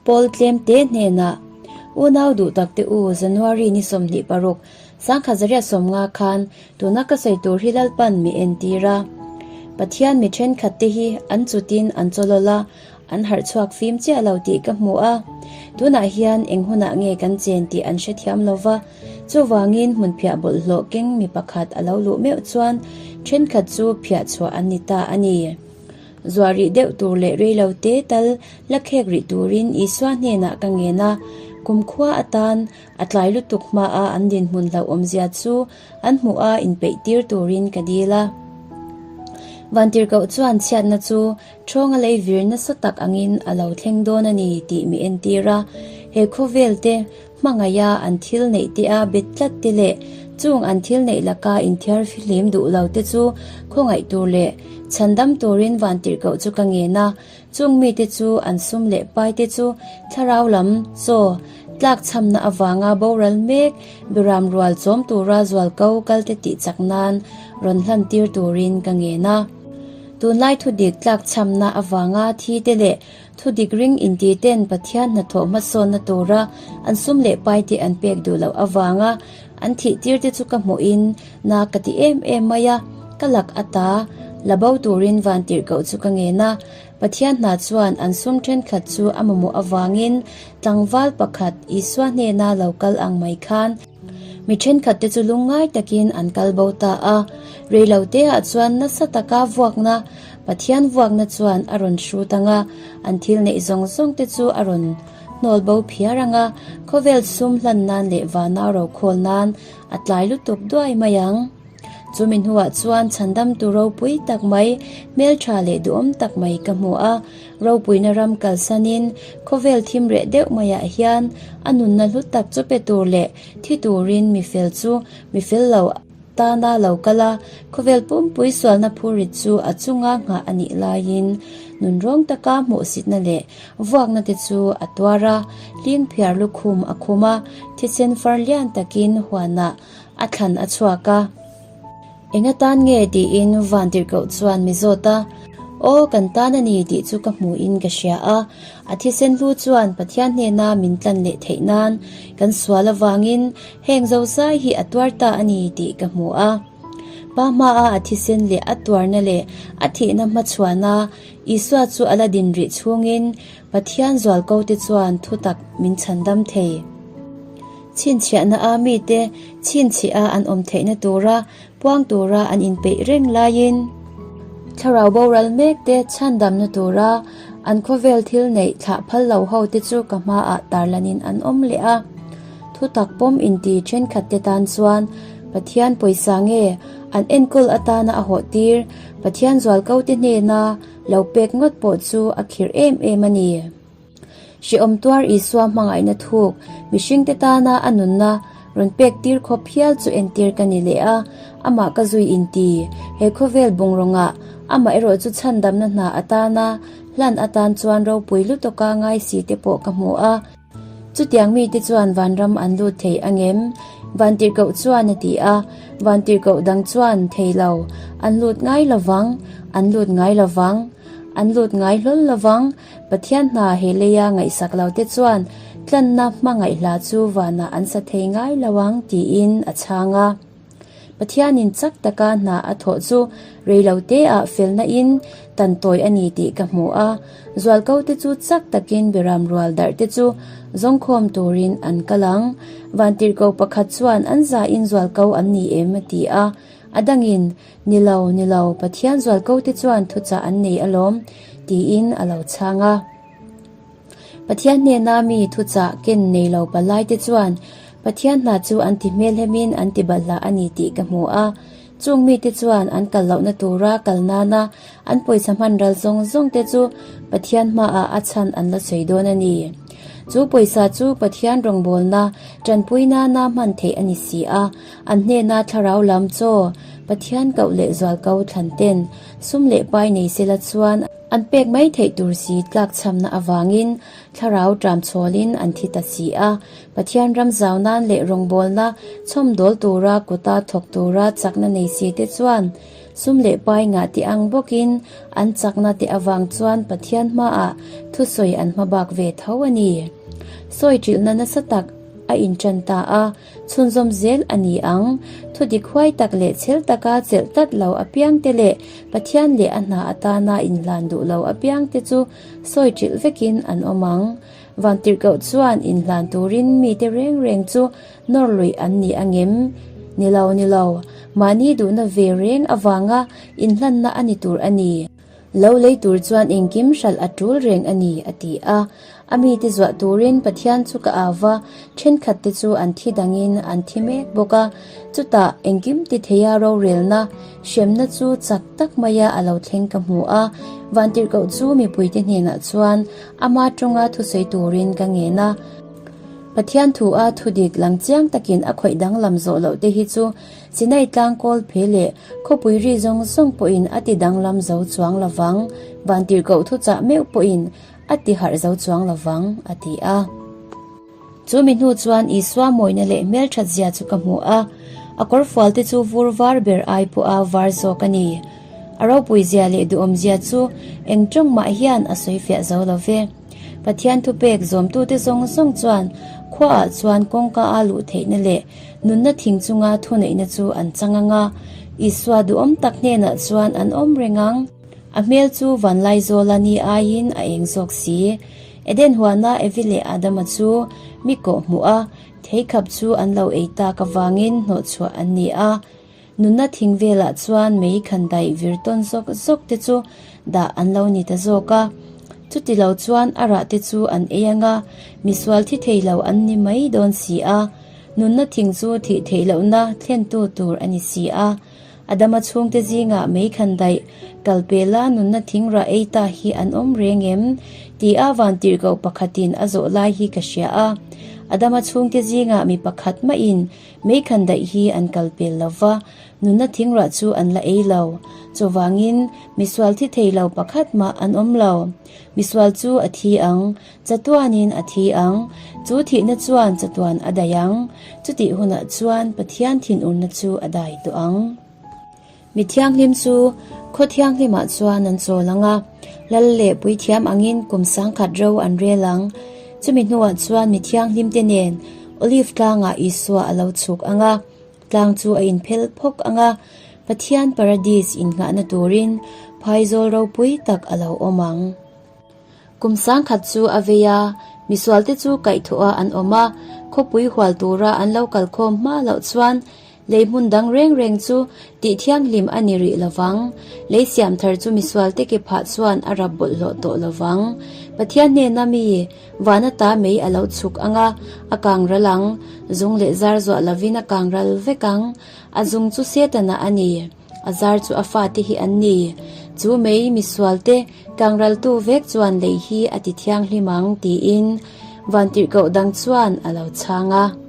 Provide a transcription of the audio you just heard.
Pawl tlemte hnenah, Unau duh tak te u, January ni 26, 1950 khan tuna ka sawi tur hi Lalpan mi entir a. Pathian mi thenkhat te hi an chutin an chawlawl a, an harh chhuak fim chiah lo tih ka hmu a. Tunah hian eng hunah nge kan chen tih an hrethiam lo va, chuvangin hmunphiah bawlhhlawh keng mi pakhat a lo luh meuh chuan thenkhat chu phiah chhuah an ni ta a ni. Zuah rih deuh tur leh reilo te tal la khek rih turin Isua hnenah ka ngen a, kumkhua atan a tlai lutuk hmaa an dinhmun hlauhawmzia chu an hmuh a inpeih tir turin ka dil a. Vantirhkoh chuan chhiatna chu thawnga lei vir nasa tak angin a lo thleng dawn a ni tih mi entir a, he khawvel te hmangaiha an thil neih te a bet tlat te leh chung an thil neih laka inthiar fihlim duh lo te chu khawngaih tur leh chhandam turin vantirhkoh chu ka ngen a, chung mite chu an sum leh pai te chu thlarau lam chaw tlak chhamna avanga boral mek biram rual chawm tura zualko kal te tih chak nan rawn hlan tir turin ka ngen a. Tunlai thudik tlak chhamna avanga thi te leh Thudik ring inti ten Pathian hnathawh hmasawnna tura an sum leh pai te an pek duh loh avanga an thih tir te chu ka hmuhin na ka ti em em mai a, ka lak ata la bo turin van tirhkoh chu ka ngen a. Pathian hna chuan an sum thenkhat chu a mamawh avangin tlangval pakhat Isua hnena lo kal ang mai khan mi thenkhat te chu lungngai takin an kal bo ta a. Reiloteah chuan nasa taka vuakna Pathian vuakna chuan a rawn hrut ang a, an thil neih zawng zawng te chu a rawn hnawl bo phiar ang a, khawvel sum hlan nan leh vanau ro khawl nan a tlai lutuk duai mai ang. Chumi hnuah chuan chhandamtu ropui tak mai, hmeltha leh duhawm tak mai ka hmu a, ropuina ram kalsanin khawvel thim reh deuh maiah hian a nunna hlu tak chu pe tur leh thi turin mifel chu mifel lo Tana lo kal a, khawvel pumpui sualna phurit chu a chunga nghah a nih laiin nunrawng taka hmuhsitna leh vuakna te chu a tuar a, hling phiar lukhum a khum a, thisen far lian takin huanah a thlan a chhuak a. Enga tan nge tiin Vantirhkoh chuan mi zawt a, Aw, kan tan a ni tih chu ka hmuhin ka hria a, a thisen hlu chuan Pathian hnena min tlan leh theih nan kan sual avangin Heng zozai hi a tuar ta a ni tih ka hmu a. Pa hmaa a thisen leh a tuarna leh a thihna hmachhuana Isua chu a la din rih chhungin Pathian zualko te chuan thutak min chhandam thei. Chhinchhiahna a mite chhinchhiah a an awm theihna tura puang tura an inpeih reng laiin thlarau boral mek te chhandamna tura an khawvel thil neih thlah phal lo ho te chu ka hmaah tarlanin an awm leh a. Thutak pawm inti thenkhat te tan chuan Pathian pawisa nge an enkawl atana a hawh tir Pathian zualko te hnena lo pek ngawt pawh chu a khirh em em a ni. Hrehawm tuar Isua hmangaihna thuk mihringte tana a nunna rawn pek tir khawp hial chu entir ka ni leh a, amah ka zui inti he khawvel bungrawngah amah erawh chu chhandamna hna atana hlan atan chuan ropui lutuka ngai si te pawh ka hmu a. Chutiang mite chuan vanram an lut thei angem? Vantirhkoh chuan a ti a, vantirhkoh dang chuan thei lo, an lut ngai lovang, an lut ngai lovang, an lut ngai hlawl lovang, Pathian hna he leia ngaihsak lo te chuan tlanna hmangaih hla chu vanah an sa thei ngai lo ang tiin a chhang a. Pathianin chak taka hna a thawh chu reiloteah felna in tan tawi a ni tih ka hmu a, zualko te chu chak takin biram rual darh te chu zawngkhawm turin an kal ang. Vantirhkoh pakhat chuan an zain zualko an ni em a ti a, a dangin Ni lo, ni lo, Pathian zualko te chuan thuchah an nei alawm tiin a lo chhang a. Pathian hnena mi thuchah ken nei lo palai te chuan Pathian hna chu an ti hmelhemin an ti balhlah a ni tih ka hmu a. Chung mite chuan an kal lohna tura kal nana an pawisa hman ral zawng zawng te chu Pathian hmaah a chhan an la sawi dawn a ni. Chu pawisa chu Pathian rawngbawlna tanpui nana hman theih a ni si a, an hnena thlarau lam chaw Pathian koh leh zual ko thlan ten sum leh pai nei sela chuan An pek mai theih tur si tlakchhamna avangin thlarau ṭam chhawlin an thi ta si a, Pathian ram zau nan leh rawngbawlna chhawmdawl tura kuta thawk tura chakna nei si te chuan Sum leh pai ngah tih ang bawkin an chakna te avang chuan Pathian hmaah thusawi an hmabak ve tho a ni. Sawi ṭilhna nasa tak a inṭan ta a, chhunzawm zel a ni ang. Thudik huai tak leh chhel taka chelh tlat lo apiangte leh Pathian leh a hna atana inhlan duh lo apiangte chu sawi ṭilh vekin an awm ang. Vantirhkoh chuan inhlan turin mite reng reng chu nawr luih an ni angem? Ni lo, ni lo. Mahni duhna ve reng avanga inhlanna a ni tur a ni. Lo lei tur chuan engkim hralh a tul reng a ni, a ti a. A mite zuah turin Pathian chu ka au va, thenkhatte chu an thi dangin an thi mek bawk a. Chutah engkim ti theia rorelna, hremna chu chak tak maia a lo thleng ka hmu a. Vantirhkoh chu mipuite hnenah chuan ama tawnga thusawi turin ka ngen a. Pathian thu a thudik lang chiang takin a khawih danglam zawh loh te hi chu Chinai tlang kawl phe leh khawpui ri zawng zawng pawhin a ti danglam zo chuang lovang, vantirhkoh thuchah meuh pawhin a ti harh zo chuang lovang, a ti a. Chu mi hnu chuan Isua mawina leh hmelthat zia chu ka hmu a, a kawrfual te chu vur var ber ai pawha var zawk a ni. A ropui zia leh duhawm zia chu eng tawng mah hian a sawi fiah zo lo ve. Pathian thupek zawmtute zawng zawng chuan khuaah chuan kawngka a luh theihna leh nunna thing chunga thuneihna chu an chang ang a, Isua duhawm tak hnenah chuan an awm reng ang. A hmel chu Vanlaizawla ni aiin a eng zawk si. Eden huana Evi leh Adama chu mi kawh hmuh a, theikhap chu an lo ei tak avangin hnawhchhuah an ni a. Nunna thing velah chuan mei khan daih vir tawn zawk zawk te chu dah an lo ni ta zawk a. Chuti lo chuan a rah te chu an ei ang a, misual thi thei lo an ni mai dawn si a. Nunna thing chu thih theih lohna thlentu tur a ni si a. Adama chhungte zingah mei khan daih kal pela nunna thing rah ei ta hi an awm reng em? Tia vantirhkoh pakhatin a zawh lai hi ka hria a. Adama chhungte zingah mi pakhat mahin Mei khan daih hi an kal pel lo va, nunna thingrah chu an la ei lo. Chuvangin, misual thi thei lo pakhat mah an awm lo. Misual chu a thi ang, chatuanin a thi ang, chu thihna chuan chatuan a daih ang. Chutih hunah chuan Pathian thinurna chu a dai tawh ang. Mi thianghlim chu khaw thianghlimah chuan an chawl ang a, lal leh puithiam angin kum sangkhat ro an rel ang. Chumi hnuah chuan mi thianghlimte nen Olive tlangah Isua a lo chhuk ang a, tlang chu a inphel phawk ang a, Pathian Paradis innghahna turin phaizawl ropui tak a lo awm ang. Kum sangkhat chu a vei a, misualte chu kaihthawh a an awm a, khawpui hual tura an lo kalkhawm hma loh chuan lei hmun dang reng reng chu tih thianghlim a ni rih lovang. Lei siam thar chu misualte ke phah chuan a rap bawlhhlawh tawh lovang. Pathian hnena mi van ata mei a lo chhuk ang a, a kang ral ang, zung leh zar zuah lovin a kang ral vek ang. A zung chu Setana a ni. A zar chu a fate hi an ni. Chu mei misualte kangraltu vek chuan lei hi a ti thianghlim ang tiin Vantirhkoh dang chuan a lo chhang a.